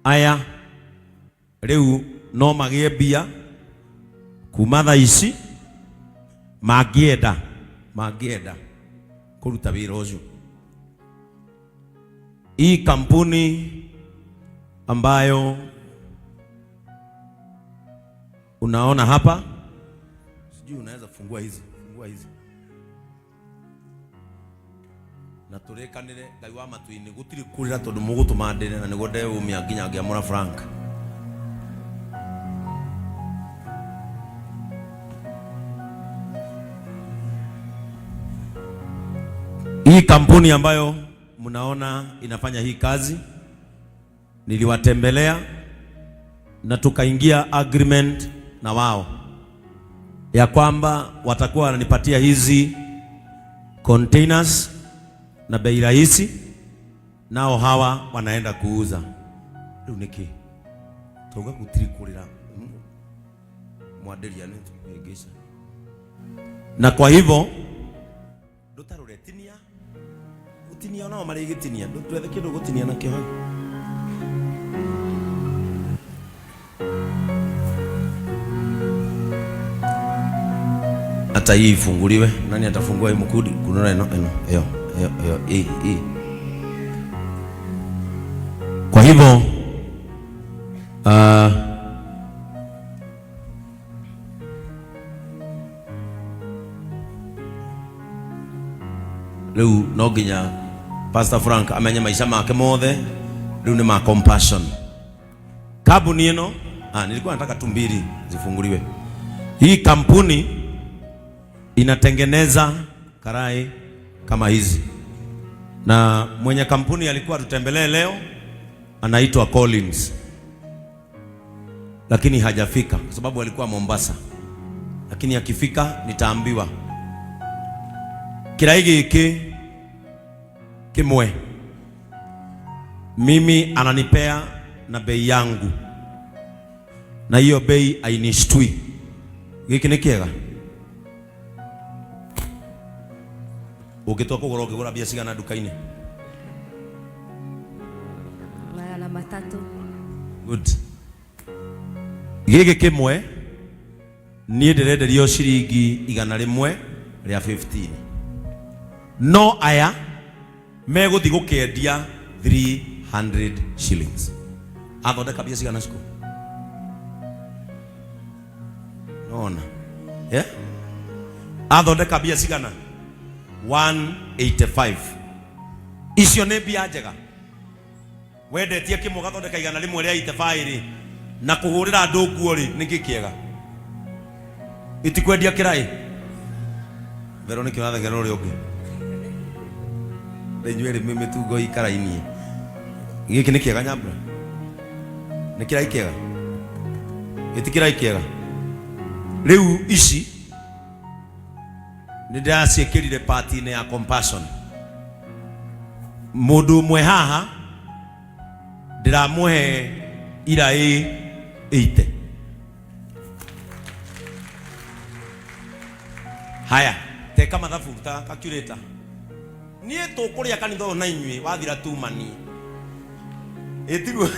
Aya rĩu no magĩe mbia kuma thaa ici mangĩenda mangĩenda kũruta wĩra ũcio. Hii kampuni ambayo unaona hapa, sijui unaweza fungua hizi, fungua hizi na tũrĩkanĩre Ngai wa matu-inĩ gũtirĩ kũrĩra tondũ mũgũtũma ndĩre na nĩguo ndeyũmia nginya ngĩamũra Frank. Hii kampuni ambayo mnaona inafanya hii kazi niliwatembelea na tukaingia agreement na wao ya kwamba watakuwa wananipatia hizi containers na bei rahisi, nao hawa wanaenda kuuza. Rĩu nĩkĩ tauga gũtirĩ kũrĩra mwanderia nĩ tũkũhĩngĩca na kwa hivyo ndũtarũre tinia gũtinia onao marĩ gĩtinia ndwethe kĩndũ gũtinia nakĩo hau. Hata hii ifunguliwe. Nani atafungua hii mkudi? Kunona eno eno hiyo hiyo hiyo hii hii. Kwa hivyo rĩu no nginya Pastor Frank amenye maica make mothe rĩu nĩ ma compassion. Kampuni ĩno nilikuwa nataka tu mbili zifunguliwe. Hii kampuni inatengeneza karai kama hizi, na mwenye kampuni alikuwa tutembelee leo, anaitwa Collins, lakini hajafika kwa sababu alikuwa Mombasa, lakini akifika nitaambiwa kirai giki kimwe mimi ananipea na bei yangu, na hiyo bei ainishtui. Giki nĩ kĩega ũngĩtua kũgũra ũngĩgũra mbia cigana nduka-inĩ? 300. Good. Gĩkĩ kĩmwe niĩ ndĩrenderio ciringi 115, no aya megũthiĩ gũkĩendia 300 shillings. Athondeka mbia cigana ciko? Nona. Yeah? Athondeka mbia cigana? 185. Icio nĩ mbia njega. Wendetie kĩmwe ũgathondeka 185 rĩ, na kũhũrĩra andũ nguo rĩ, nĩkĩ kĩega? Itikwendia kĩraĩ. Veronica ũrathekerera ũrĩa ũngĩ. Rĩ inyuĩ rĩ mĩtungo ikarainie. Gĩkĩ nĩ kĩega Nyambura? Nĩ kĩraĩ kĩega? Gĩti kĩraĩ kĩega? Rĩu ici nĩ ndĩraciĩkĩrire part-inĩ ya compassion. Mũndũ ũmwe haha ndĩramũhe iraĩ 80. Haya, teka mathabu ta calculator. Niĩ tũkũrĩa kanitha ũyũ na inyuĩ wathira tumani. Ĩtiguo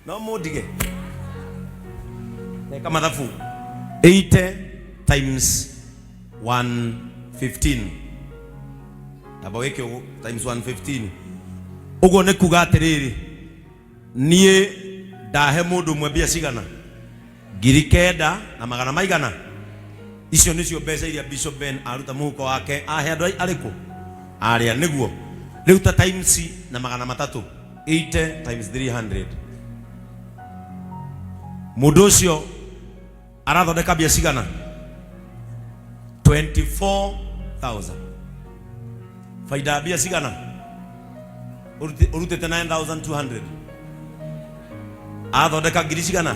no mũndige. Teka mathabu 80 times 115. Tamba wĩke ũguo times 115. Ũguo nĩ kuga atĩrĩrĩ, niĩ ndahe mũndũ ũmwe mbia cigana? 9,000 na magana maigana. Icio nĩcio mbeca iria Bishop Ben aruta mũhuko wake ahe andũ arĩkũ? Arĩa nĩguo. Rĩu ta times na 300, 80 times 300. Mũndũ ũcio arathondeka mbia cigana? 24,000. Faida ya mbia cigana? Ũrutĩte 9,200. Athondeka ngiri cigana?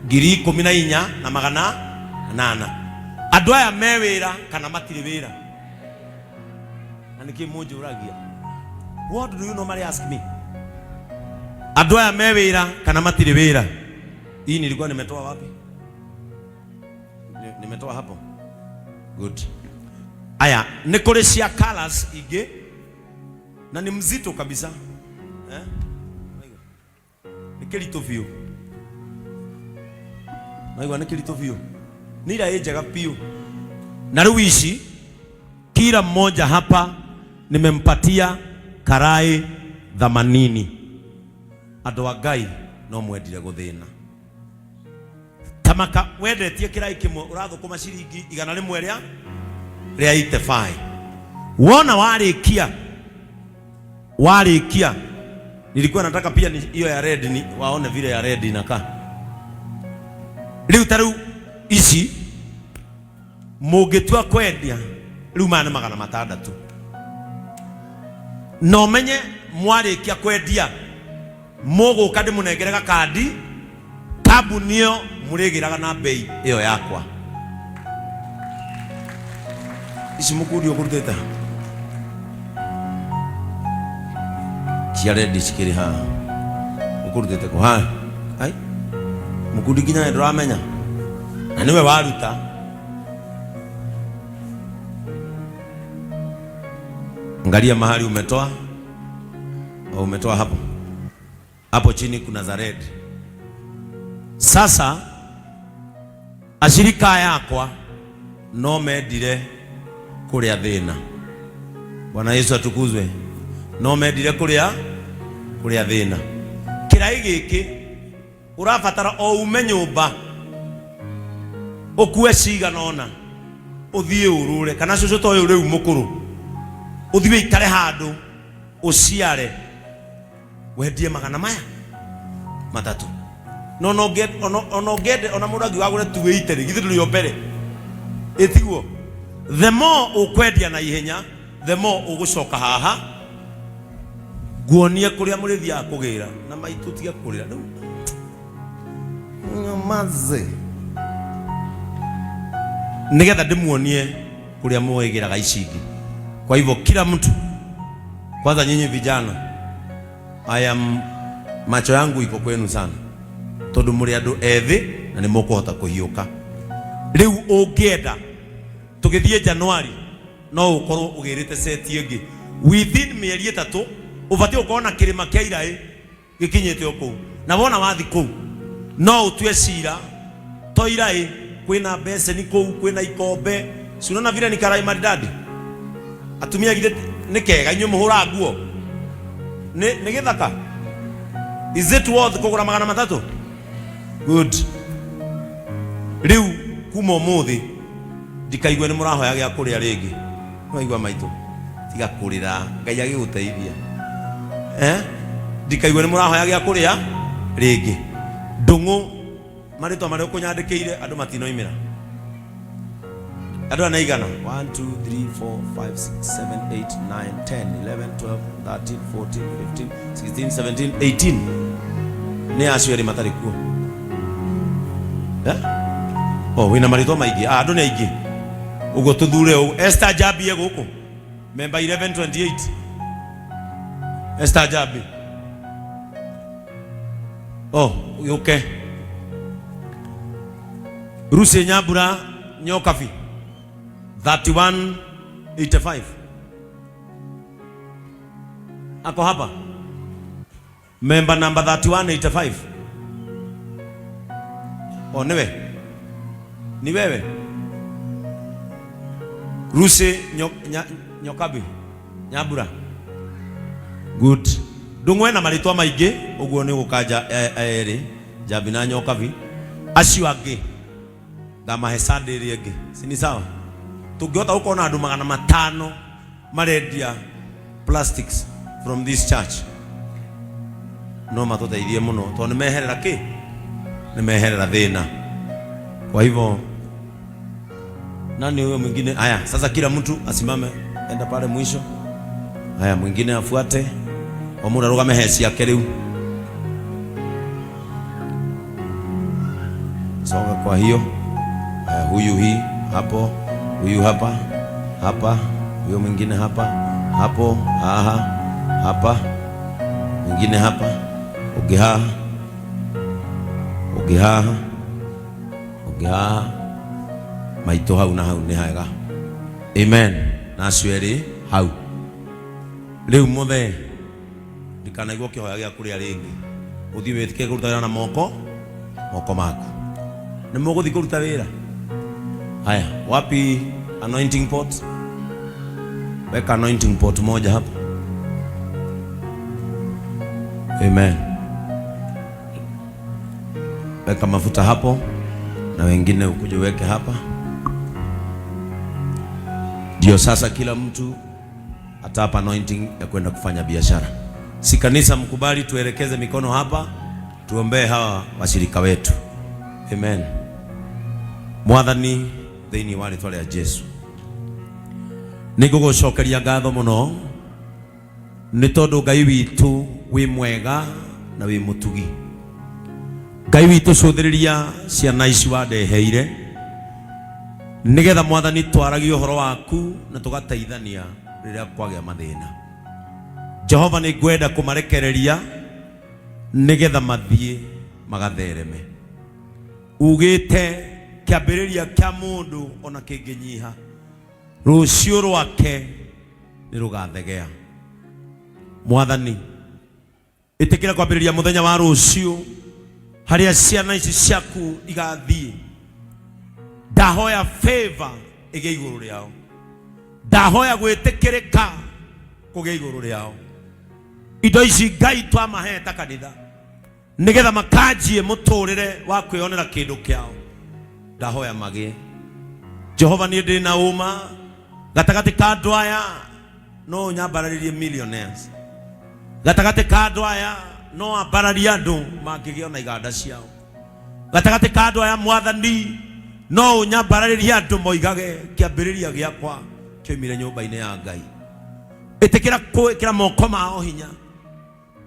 14,800. Andũ aya me wĩra kana matirĩ wĩra? Na nĩkĩ mũnjũragia? What do you normally ask me? Andũ aya me wĩra kana matirĩ wĩra? Hii nilikuwa nimetoa wapi? Nimetoa hapo. Good. Aya, nĩ kũrĩ cia colors ingĩ na ni mzito kabisa. Eh? Kĩritũ biũ, naigua nĩ kĩritũ biũ, nĩ iraĩ njega biũ. Na rĩu ici kila mmoja hapa nimempatia karai 80. Andũ a Ngai, no mwendire gũthĩna tamaka wendetie kĩrai kĩmwe ũrathũkũma ciringi 100 rĩa 85. Wona warĩkia warĩkia, nilikuwa nataka pia ni hiyo ya red, ni waone vile ya red inakaa. Rĩu ta rĩu ici mũngĩtua kwendia rĩu maya nĩ 600, na ũmenye mwarĩkia kwendia mũgũka ndĩmũnengere gakandi kambuni ĩyo mũrĩgĩraga na bei ĩyo yakwa. Ici mũkundi ũkũrutĩte cia red cikĩrĩ haha, ũkũrutĩte kũ haha? Ai, mũkundi nginya we ndũramenya na nĩwe waruta. Angalia mahali umetoa. Au umetoa hapo hapo chini kuna za red. Sasa ashirika yakwa no mendire kuria thina. Bwana Yesu atukuzwe. No mendire kuria thina. Kirai giki urabatara o ume nyumba ukue cigana ona uthie urure kana cucu ta uyu riu mukuru uthie ikare handu uciare wendie magana maya matatu. No no get ono ngende ona mundu angiuga agure 280 rĩ, githĩ ndũrĩ o mbere ĩtiguo? The more ũkwendia na ihenya, the more ũgũcoka haha nguonie kũrĩa mũrĩthiaga kũgĩra na maitũ. Tiga kũrĩra rĩu, nyamaze nigetha ndĩmuonie kũrĩa mũĩgĩraga ici ingĩ. Kwa hivyo kila mtu, kwanza nyinyi vijana, I am macho yangu iko kwenu sana tondu mũrĩ andũ ethĩ na nĩ mũkũhota kũhiũka. Rĩu ũngĩenda tũgĩthiĩ Januari no ũkorwo ũgĩrĩte seti ĩngĩ within mĩeri 3, ũbatiĩ gũkorwo na kĩrĩma kĩa iraĩ gĩkinyĩte o kũu. Na wona wathi kũu no ũtue cira to iraĩ, kwĩna beseni kũu, kwĩna ikombe. Si unaona vile ni karai maridadi? Atumia, githĩ nĩ kega? Inyuĩ mũhũraga nguo, nĩ gĩthaka? Is it worth kũgũra 300? Good. Rĩu kuma ũmũthĩ ndikaigue nĩ mũrahoya gĩa kũrĩa rĩngĩ. Waigua maitũ, tiga kũrĩra, Ngai agĩgũteithia, eh? Ndikaigue nĩ mũrahoya gĩa kũrĩa rĩngĩ. Ndũng'ũ, marĩtwa marĩa ũkũnyandĩkĩire andũ matinoimĩra. Andũ aya nĩ aigana? 1 2 3 4 5 6 7 8 9 10 11 12 13 14 15 16 17 18. Nĩ acio erĩ matarĩ kuo, eh? Oh, wĩna marĩtwa maingĩ. Ah, andũ nĩ aingĩ ũguo tũthure ũguo. Esther Jambi e gũkũ, member 1128, Esther Jambi. Oh, yũke. Rusi Nyambura Nyokabi 3185 ako hapa, member number 3185. Oh, niwe, ni wewe Rusi Nyokabi Nyambura. Good. Ndung'we na marĩtwa maingĩ ũguo nĩ gũkanja erĩ Njambi na Nyokabi. Acio angĩ ngamahe Sunday ĩrĩa ĩngĩ, si ni sawa? Tũngĩhota gũkorwo na andũ 500 marendia plastics from this church, no matũteithie mũno tondũ nĩ meherera kĩ, nĩ meherera thĩna. Kwa hivyo nani huyo mwingine? Haya, sasa kila mtu asimame, enda pale mwisho. Haya, mwingine afuate, o mũndũ arũgame he ciake rĩu. Songa kwa hiyo. Haya, huyu hii hapo, huyu hapa hapa, huyo mwingine hapa hapo, haha hapa, mwingine hapa, ũngĩ haha, ũngĩ haha, ũngĩ haha, maitũ hau na hau nĩ hega. Amen. Na acio erĩ hau. Rĩu mũthee ndikanaigua ũkĩhoya gĩa kũrĩa rĩngĩ. Ũthiĩ wĩtĩkĩre kũruta wĩra na moko moko maku. Nĩ mũgũthiĩ kũruta wĩra? Haya, wapi anointing pot? Weka anointing pot moja hapo. Amen. Weka mafuta hapo na wengine ukuje uweke hapa. Ndio sasa kila mtu atapa anointing ya kwenda kufanya biashara. Si kanisa mkubali tuelekeze mikono hapa, tuombee hawa washirika wetu. Amen. Mwathani thĩinĩ wa rĩtwa rĩa Jesu, nĩngũgũcokeria ngatho mũno nĩ tondũ Ngai witũ wĩ mwega na wĩ mũtugi. Ngai witũ, cũthĩrĩria ciana ici wandeheire nĩgetha Mwathani twaragie ũhoro waku na tũgateithania rĩrĩa kwagĩa mathĩna. Jehova, nĩ ngwenda kũmarekereria nĩgetha mathiĩ magathereme. Ugĩte kĩambĩrĩria kĩa mũndũ ona kĩngĩnyiha, rũciũ rwake nĩ rũgathegea. Mwathani, ĩtĩkĩra kwambĩrĩria mũthenya wa rũciũ harĩa ciana ici ciaku igathiĩ. Ndahoya favor ĩgĩe igũrũ rĩao, ndahoya gwĩtĩkĩrĩka kũgĩe igũrũ rĩao. Indo ici Ngai twamahe ta kanitha nigetha makanjie mũtũrĩre wa kwĩonera kĩndũ kĩao, ndahoya magĩe. Jehova, niĩ ndĩ na ũma gatagatĩ ka andũ aya no nyambararĩrie millionaires, gatagatĩ ka andũ aya no ambararie andũ mangĩgĩa na iganda ciao, gatagatĩ ka andũ aya Mwathani no ũnyambararĩrie andũ moigage kĩambĩrĩria gĩakwa kĩoimire nyũmba-inĩ ya Ngai. Ĩtĩkĩra gwĩkĩra moko mao hinya,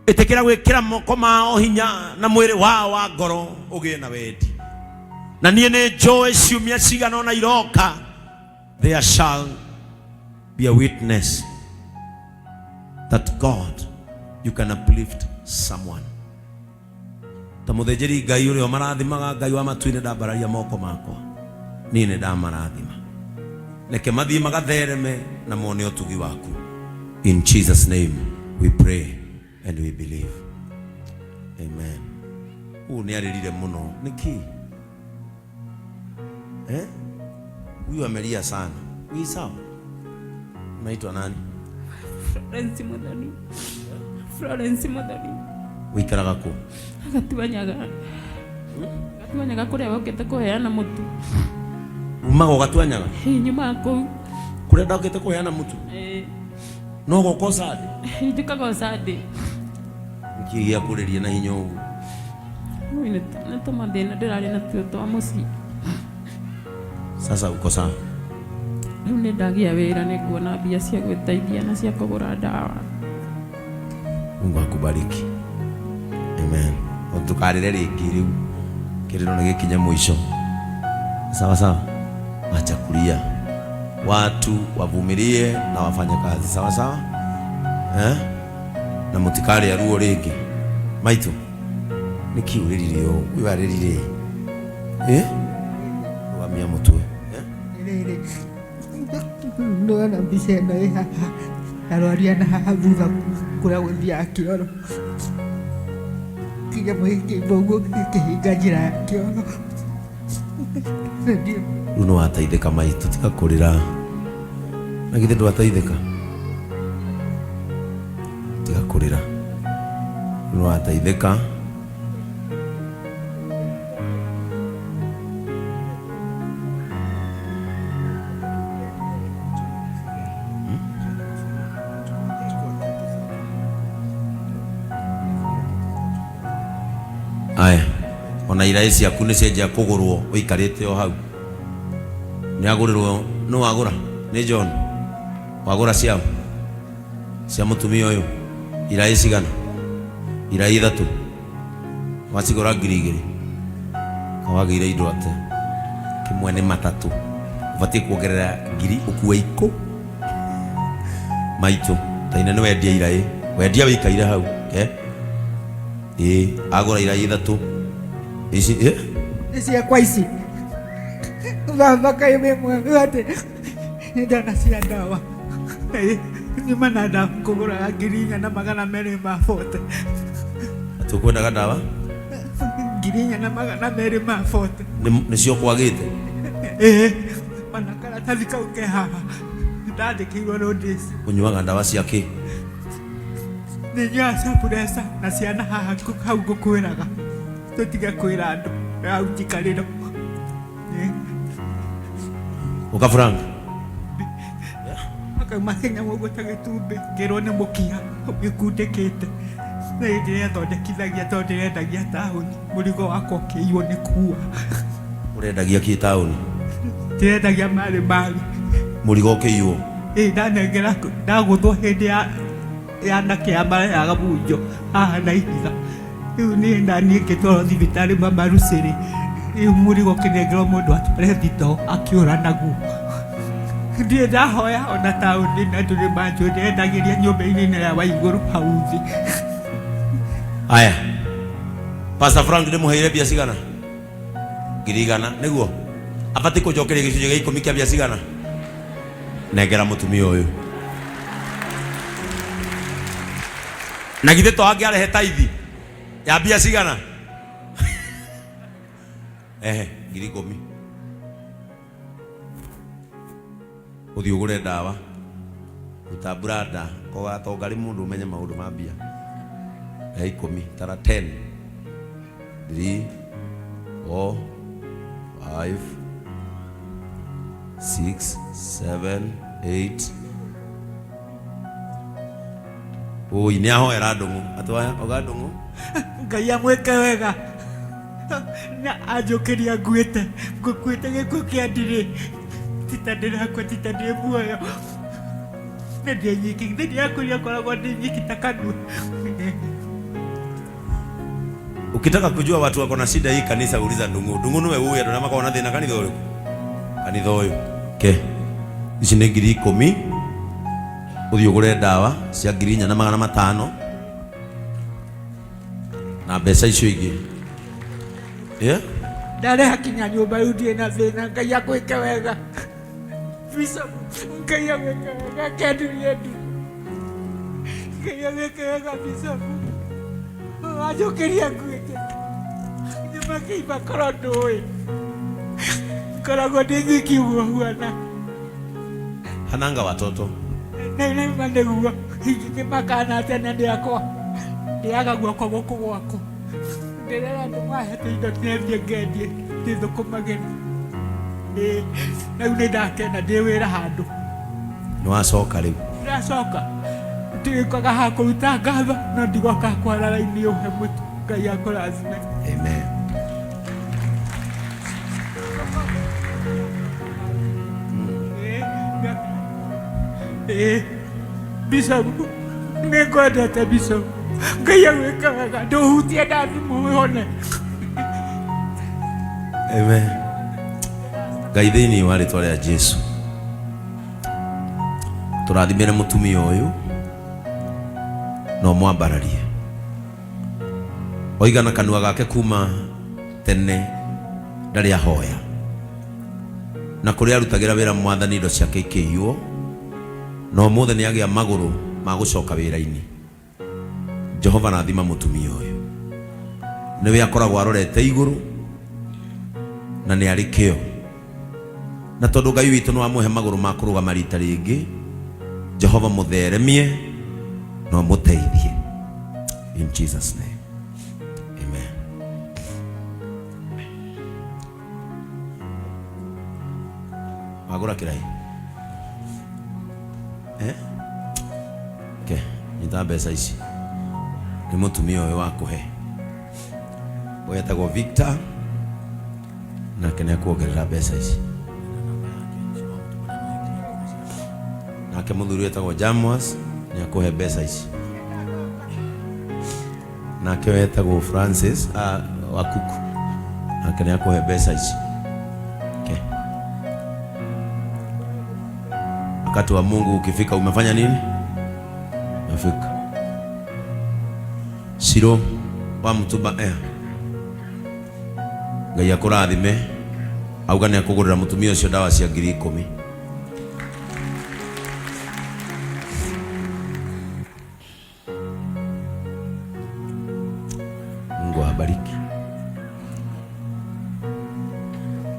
ĩtĩkĩra gwĩkĩra moko mao hinya na mwĩrĩ wao wa ngoro ũgĩe na wendi. Na niĩ nĩ njũĩ ciumia cigana ũna iroka, there shall be a witness that God, you can uplift someone. Ta mũthĩnjĩri Ngai ũrĩa ũmarathimaga, Ngai wa matu-inĩ, ndambararia moko makwa, niĩ nĩ ndamarathima. Reke mathiĩ magathereme na mone ũtugi waku. In Jesus name we pray and we believe. Amen. Ũũ nĩ arĩrire mũno nĩkĩ? Eh? Huyu amelia sana. Huyu sawa? Unaitwa nani? Florence Muthoni. Florence Muthoni. Wikaraga kũ? Gatuanyaga. Gatuanyaga kũrĩa wokĩte kũheana mũtu. Umaga ũgatuanyaga? Ĩ, nyumaga kũu. Kũrĩa ndokĩte kũheana mũtu? Ĩ. No goka ũcande? Njũkaga o Sunday. Nĩkĩ gĩakũrĩria na hinya ũguo? Ui, nĩ tũmathĩna ndĩrarĩ natuo twa mũciĩ. Sasa uko sawa? Rĩu nĩ ndagĩa wĩra, nĩ nguona mbia cia gwĩteithia na cia kũgũra ndawa. Mungu akubariki. Amen. Ndũkarĩre rĩngĩ rĩu. Kĩrĩro nĩ gĩkinye mũico. Sawa sawa. Acha kulia. Watu wavumilie na wafanye kazi. Sawa sawa. Eh? Na mũtikarĩa ruo rĩngĩ. Maitũ. Nĩkĩ ũrĩrire ũũ? Ũyũ arĩrire. Eh? Rũgamia mũtwe. Eh? Rĩrĩ ndona mbica ĩno ĩ haha, arwaria na haha thutha kũrĩa gũthiaga kĩoro, kĩnyamũ gĩkĩimba ũguo gĩkĩhinga njĩra ya kĩoro. Rĩu nĩ wateithĩka maitũ, tiga kũrĩra. Na githĩ ndwateithĩka? Tiga kũrĩra. Rĩu nĩ wateithĩka. Aya, ona iraĩ ciaku nĩ cianjia kũgũrwo ũikarĩte o hau. Nĩ agũrĩrwo, nũ wagũra? Nĩ John. Wagũra ciao? Cia mũtumia ũyũ? Iraĩ cigana? Iraĩ ithatũ. Wacigũra 2000. Kawagĩire indo ate. Kĩmwe nĩ matatũ. Ũbatiĩ kuongerera ngiri ũkue ikũ. Maitũ, taine nĩ wendia iraĩ. Wendia wĩikaire hau. Eh? Ĩĩ, agũra iraĩ ithatũ. Ici, eh? Nĩ ciakwa ici. Baba, kaĩ wĩ mwega atĩ ndana cia ndawa. Ĩ, nyuma na ndawa kũgũraga 4240. Tukwendaga ndawa 4240. Nĩcio kwagĩte. Ĩĩ, ona karatathi kau ke haha ndandĩkĩirwo notice. Ũnyuaga ndawa cia kĩ? Nĩ nyuaga cia pressure na ciana haha hau ngũkwĩraga tũtige kwĩra andũ hau njikarĩro. Ũka Frank. Akauma Kenya ũguo ta gĩtumbĩ ngĩrwo nĩ mũkiha gĩkundĩkĩte na ndĩrethondekithagia tondũ ndĩrendagia taũni mũrigo wakwa ũkĩiywo nĩ kuwa. Ũrendagia kĩ taũni? Ndĩrendagia marĩ marĩ. Mũrigo ũkĩiywo? Ĩĩ, ndanengera ndagũthwo hĩndĩ ya anake aya marehaga bunjo haha na ihiga. Rĩu niĩ naniĩ ngĩtwarwo thibitarĩ Mama Lucy-rĩ, rĩu mũrigo ũkĩnengerwo mũndũ atware thitoo akĩũra naguo. Ndirĩ ndahoya ona taũni na andũ nĩ manjũĩ ndĩrendagĩria nyũmba-inĩ ĩno ya Waigũrũ hau thĩ. Aya. Pastor Frank ndĩmũheire mbia cigana? 100,000 nĩguo? Abatiĩ kũnjokeria gĩcunjĩ gĩa ikũmi kĩa mbia cigana? Nengera mũtumia ũyũ. Na githĩ to angĩarehe taithi ya mbia cigana? Ehe, 10,000. Ũthiĩ ũgũre ndawa. Ruta mburanda, kogatonga rĩ mũndũ ũmenye maũndũ ma mbia. Ya ikũmi, tara 10. 3, 4, 5, 6, 7, 8. Oi, nĩ ahoera ndũng'ũ. Atwaya, oga ndũng'ũ. Ngai amwĩke wega. Na anjũkĩria nguĩte, ngũkuĩte gĩkuũ kĩa ndirĩ. Tita ndĩrakua, tita ndĩ muoyo. Na ndĩ nyiki, nĩ ndĩrakwĩria ngoragwo ndĩ nyiki ta kanua. Ukitaka kujua watu wako na shida hii kanisa, uliza Ndung'u. Ndung'u niwe uyu andu makoragwo na thina kanitha ũrĩkũ? Kanitha ũyũ. Ke. Ici nĩ 10,000. Ũthiĩ ũgũre ndawa cia 4,500. Na mbeca icio ingĩ. Yeah? Ndareha kinya nyũmba rĩu ndirĩ na thĩna, Ngai akwĩke wega. Bishop, Ngai agwĩke wega, kendirie ndu. Ngai agwĩke wega, Bishop. Anjũkĩria nguĩte. Nyuma kĩimba korwo ndũĩ. Ngoragwo ndĩ nyiki ũguo huana. Hananga watoto. Nĩ nĩguo. Ingĩkĩmakana atĩa na ndĩ akwa. Ndĩaga guoko gũkũ gwakwa. Ndĩrera andũ mahete indo ndĩrethiĩ ngendie ndĩthũkũmagĩra. Ĩĩ, rĩu nĩ ndakena ndĩ wĩra handũ. Nĩ wacoka rĩu? Ndacoka. Ndirĩkaga ha kũruta ngatho no ndigoka kwara raini ũhe mũtu. Ngai akũrathime. Amen. Ĩĩ, Bishop, nĩ ngwendete Bishop. Ngai agwĩke wega, ndũhutie na thimũ ũhone. Amen. Ngai thĩinĩ wa rĩtwa rĩa Jesu. Tũrathimĩre mũtumia ũyũ na ũmwambararie. Oiga na kanua gake kuma tene ndarĩ ahoya. Na kũrĩa arutagĩra wĩra mwathani indo ciake ikĩiywo, na ũmũthĩ nĩ agĩa magũrũ ma gũcoka wĩra-inĩ. Jehova rathima mũtumia ũyũ. Nĩwe akoragwo arorete igũrũ na nĩ arĩ kĩo. Na tondũ Ngai witũ nĩ wamũhe magũrũ ma kũrũgama rita rĩngĩ, Jehova mũtheremie na ũmũteithie. In Jesus name. Amen. Wagũra kĩraĩ? Ke, nyita mbeca ici. Nĩ mũtumia ũyũ wakũhe. Ũyũ etagwo Victor, nake nĩ akuongerera mbeca ici. Nake mũthuri etagwo Jamus nĩ akũhe mbeca ici. Nake ũyũ etagwo Francis Wakuku, nake nĩ akũhe mbeca ici. Okay. Wakati wa Mungu ukifika umefanya nini? Umefika. Shiro wa Mutumba Ngai akũrathime auga nĩ akũgũrĩra mũtumia ũcio ndawa cia 10,000. akubariki.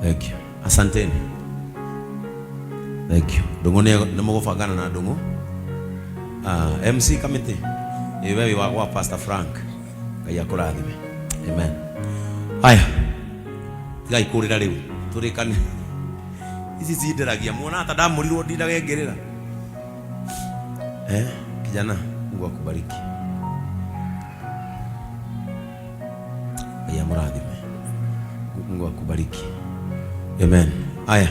Thank you. Asanteni. Thank you. Ndungu nĩ mũgũbangana na Ndungu. Ah, MC Kamiti. Ĩ we wĩ wa gwa Pastor Frank. Ngai akũrathime. Amen. Haya. Tigai kũrĩra rĩu. Tũrĩkane. Ici cinderagia muona ta ndamũrirwo ndindage ngĩrĩra. Eh, kijana, Mungu akubariki. Ngai amũrathime. Mungu akubariki. Amen. Haya.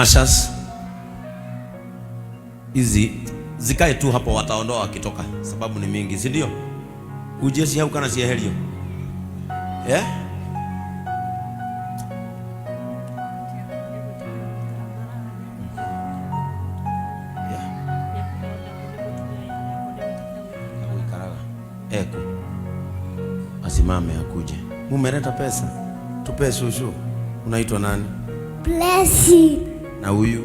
Ushers hizi zikae tu hapo, wataondoa wakitoka, sababu ni mingi, si ndio? Ujie si hau kana cieherio, yeah? Yeah. Agũikaraga eku asimame akuje. Mumeleta pesa, tupe shushu. Unaitwa nani? Blessing. Na huyu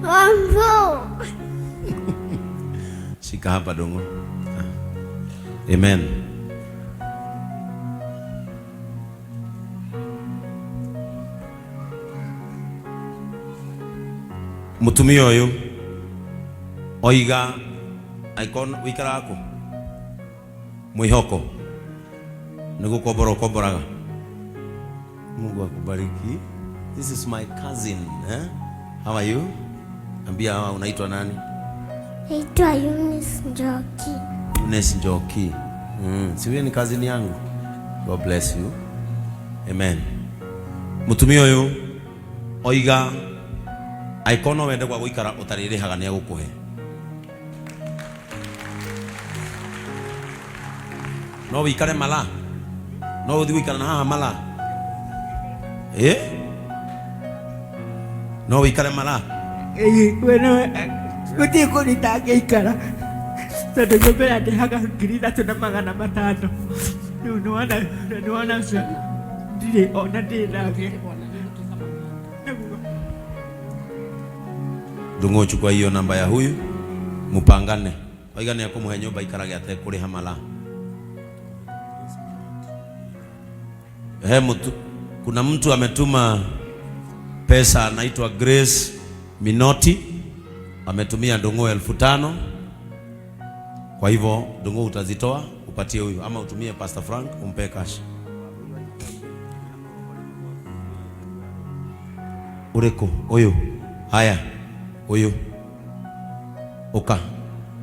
Mambo. shika hapa dongo. Amen. Mutumia uyu oiga aikon wikaraga kũ mwihoko nĩ gũkombora ũkomboraga. Mungu akubariki. This is my cousin, eh? How are you? Ambia hawa unaitwa nani? Naitwa Eunice Njoki. Eunice Njoki. Si huyo ni cousin yangu. God bless you. Amen. Mutumia uyu oiga angĩkorwo no wende gwa gũikara ũtarĩrĩhaga nĩ egũkũhe. No wĩikare mala, no ũthiĩ gũikara na haha mala, eh? No wĩikare mala. Ĩĩ, we no gũtirĩ kũndũ itangĩikara tondũ nyũmba ĩrĩa ndĩhaga 3500 rĩu nĩwona nĩwona ũcio ndirĩ ona ndĩ nake nĩguo. Ndung'u, chukua hiyo namba ya huyu mupangane. Oiga nĩ akũmũhe nyũmba ikarage atekũrĩha mala. He mtu, kuna mtu ametuma pesa anaitwa Grace Minoti, ametumia Ndung'u 5000. Kwa hivyo Ndung'u utazitoa upatie huyu ama utumie Pastor Frank umpe cash. Uriku uyu? Haya, uyu uka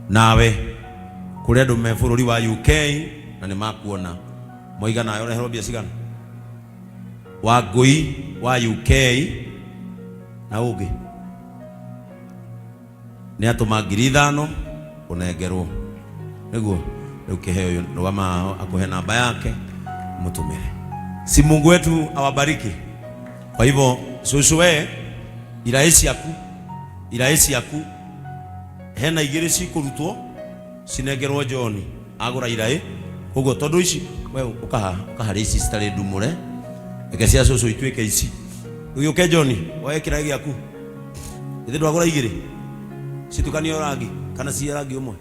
nawe kũrĩ andũ me bũrũri wa UK na nĩ makuona moiga nawe ũreherwo mbia cigana wa ngũi wa UK na ũngĩ nĩ atũma 5000 ũnengerwo nĩguo rĩu kĩheo ũyũ rũgama haha akũhe namba yake mũtũmĩre. Si Mungu wetu awabariki. Kwa hivyo cũcũ we iraĩ ciaku, iraĩ ciaku hena igĩrĩ cikũrutwo cinengerwo John agũra iraĩ koguo tondũ ici we ũkaha ũkaharĩa ici citarĩ ndumũre, reke cia cũcũ ituĩke ici. Rĩu ũke John woe kĩraĩ gĩaku, githĩ ndwagũra igĩrĩ citukanio rangi kana cia rangi ũmwe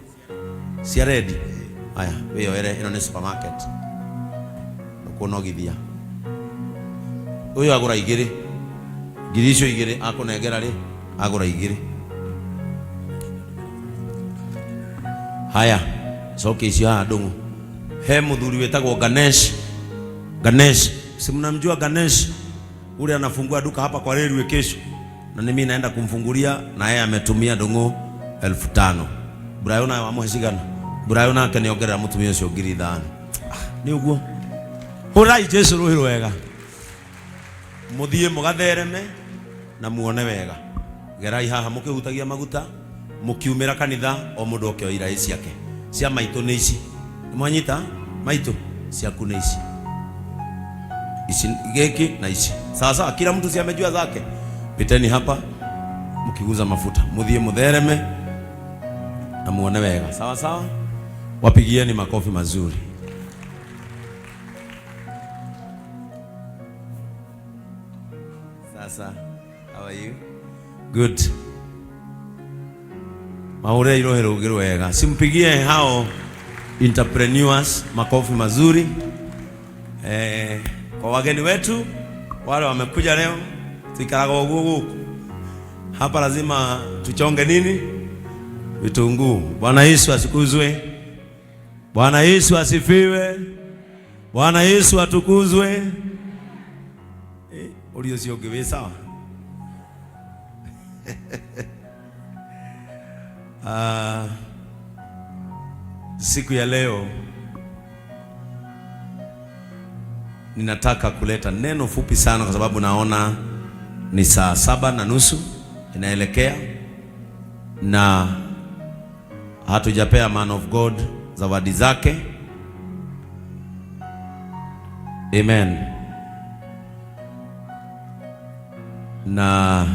cia red? Aya, wĩyoere, ĩno nĩ supermarket ũkũnogithia ũyũ agũra igĩrĩ ngiri icio igĩrĩ akũnengera rĩ agũra igĩrĩ. Haya, coke icio haha Ndung'u. He mũthuri wĩtagwo Ganesh. Ganesh, si mnamjua Ganesh ule anafungua duka hapa kwa railway kesho, na mimi naenda kumfungulia na yeye ametumia Ndung'u 5000. Burayo nawe wamũhe cigana? Burayo nake nĩongerera mũtumia ũcio 5000. Nĩ ũguo hũrai Jesu rũhĩ rwega, mũthiĩ mũgathereme na muone wega. Gerai haha mũkĩhutagia maguta mũkiumĩra kanitha o mũndũ oke o iraĩ ciake cia maitũ nĩ ici. Nĩmwanyita maitũ ciaku nĩ ici ici gĩkĩ na ici. Sawa sawa, kila mtu si amejua zake. Piteni hapa mkiguza mafuta muthie muthereme na muone wega. Sawa sawa, wapigieni makofi mazuri. Sasa, how are you? Good. Maure irohe rũngĩ rwega. Simpigie hao entrepreneurs makofi mazuri. Kwa wageni wetu wale wamekuja leo, tuikaraga ũguo gũkũ hapa, lazima tuchonge nini? Vitunguu. Bwana Yesu asikuzwe. Bwana Yesu asifiwe. Bwana Yesu atukuzwe. Ũria ũcio ũngĩ wĩ sawa? Siku ya leo ninataka kuleta neno fupi sana kwa sababu naona ni 7:30 inaelekea na hatujapea man of God zawadi zake. Amen. Na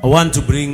I want to bring